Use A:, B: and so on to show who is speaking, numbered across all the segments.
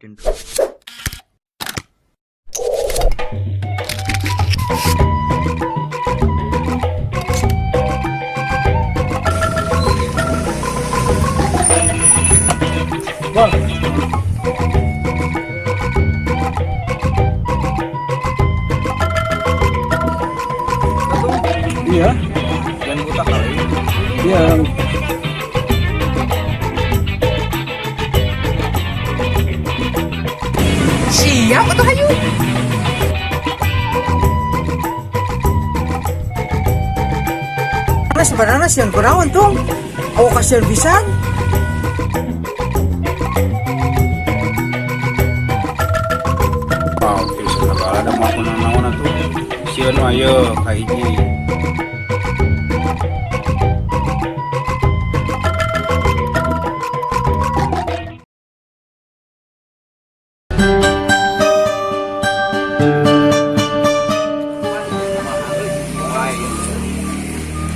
A: intro.
B: Bang. Iya.
C: Jangan buta kali.
B: Iya.
C: Siap atuh, hayu.
D: Karena sebenarnya sieun kunaon tuh? Aku kasihan pisan.
E: Wow, bisa segala ada mau naon atuh. Sieun mah yeuh kahiji.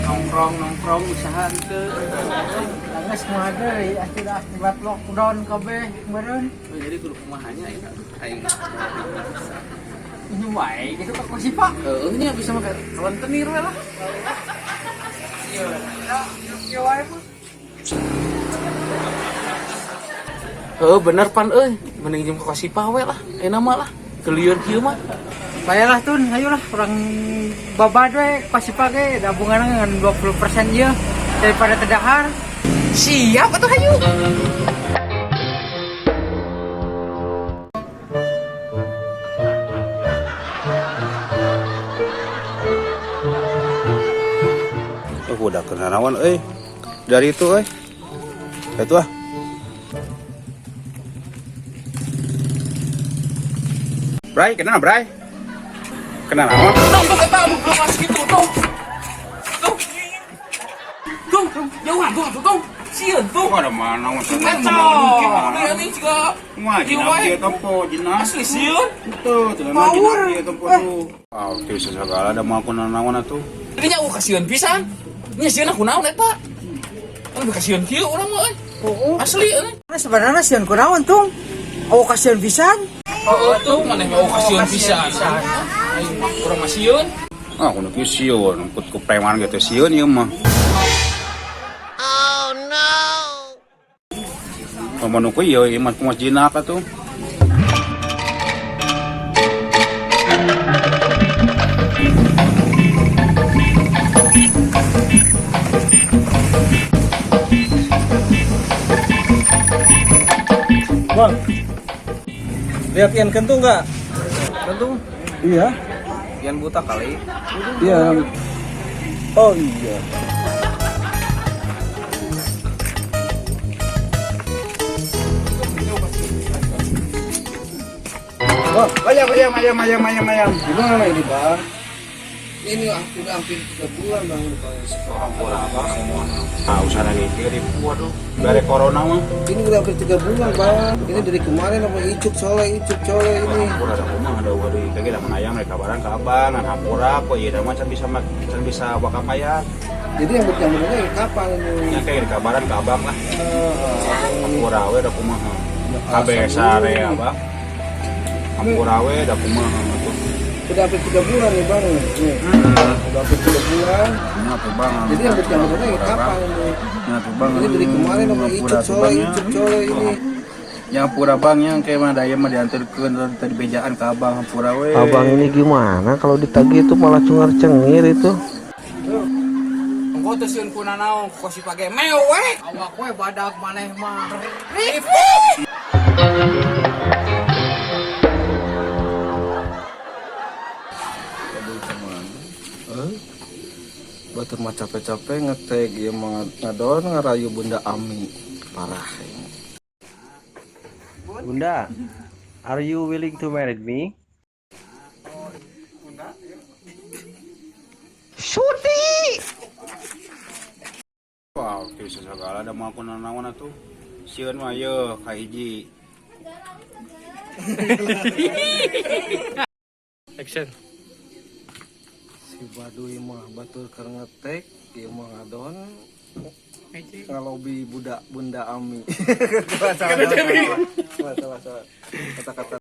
C: Nongkrong nongkrong usaha teu.
D: Geus mah deui atuh akibat lockdown kabeh meureun.
C: Jadi kudu kumaha nya ya aing.
D: Ini wae gitu ka si Pak.
C: Heeh nya bisa make rentenir we lah.
D: Ieu wae mah.
C: Heeh, bener pan euy, mending jeung ka Kosipa we lah. Enak mah lah. Kelieur kieu mah.
D: Bayalah tun, ayolah urang babad we Kosipa ge da bungana ngan 20% ieu daripada teu dahar.
C: Siap atuh, hayu.
E: Oh, udah kena naon euy. Dari itu euy. Itu ah. Bray, kena Bray? Kena naon?
C: Tong, tong, eta anu lepas gitu, tong. Tong. Tong, jauhan tong, atuh, tong. Sieun tong.
E: Ada mana naon?
C: Kacau. Ini juga
E: Wah,
C: Ieu
E: jinak
C: wae.
E: ieu tempo, jinak.
C: Asli sieun.
E: Itu, cenah jinak ieu tempo tuh. Wow, bisa segala ada mau naon atuh.
C: Ini nya eueuh kasieun pisan. Nya sieun aku naon eta? Anu kasieun kieu urang mah euy. Asli euy.
D: Karena sebenarnya sieun kunaon tuh? Aku kasihan pisan.
C: Heeh tuh maneh mah eueuh kasieun pisan. Aing mah urang mah sieun.
E: Ah, kudu kieu sieun, kut ku preman gitu sieun ieu mah. Oh no. Mun ku ieu ieu mah kumaha jinak atuh.
B: Bang. Lihat Ian Kentung nggak?
C: Kentung,
B: Iya.
C: Ian buta kali.
B: Iya. Oh iya. Bang,
E: Ayam, ayam, ayam, ayam, ayam, ayam.
B: gimana ini, Bang?
C: Ini udah hampir 3 bulan bang dipanggil sekolah.
E: Ah, usah lagi ribu, waduh. Dari corona mah.
F: Ini udah hampir 3 bulan bang. Ini dari kemarin apa icuk soleh, icuk soleh ini.
E: Hampura ada kumaha ada waduh kayak gitu ayam mereka barang ke abang ngan hampura kok ieu mah can bisa can bisa wakapaya.
F: Jadi yang benernya ya kapan ini?
E: Nya kayak dikabaran ke abang lah.
F: Abang ini.
E: Hampura we da kumaha. Kabeh sare abang. Hampura we da kumaha tuh.
F: Udah hampir 3 bulan nih bang. Nih. Udah hampir 3 bulan.
E: Nya tuh bang.
F: Jadi yang benernya ya kapan ini?
E: Nya tuh bang.
F: Ini dari kemarin apa icuk soleh, icuk soleh ini.
E: Yang hampura bang yang kayak mana daya mah diantarkeun tadi bejaan ke abang hampura we.
G: Abang ini gimana kalau ditagih itu malah cengar cengir itu.
C: Engko teu sieun ku nanaon Kosipa ge mewek.
D: Awak we badak maneh mah.
C: Ribu.
F: Aduh teman. Eh? Batur mah capek-capek ngetek ieu mah ngadon ngarayu Bunda Ami. Parah ini.
G: Bunda, are you willing to marry me? Suti.
E: Wow, bisa segala ada mau naon atuh. Sieun mah yeuh kahiji.
B: Action.
F: Si Baduy mah batur keur ngetek, ieu mah ngadon Ngalobi budak Bunda Ami. Salah, salah, salah, salah, salah. Kata-kata.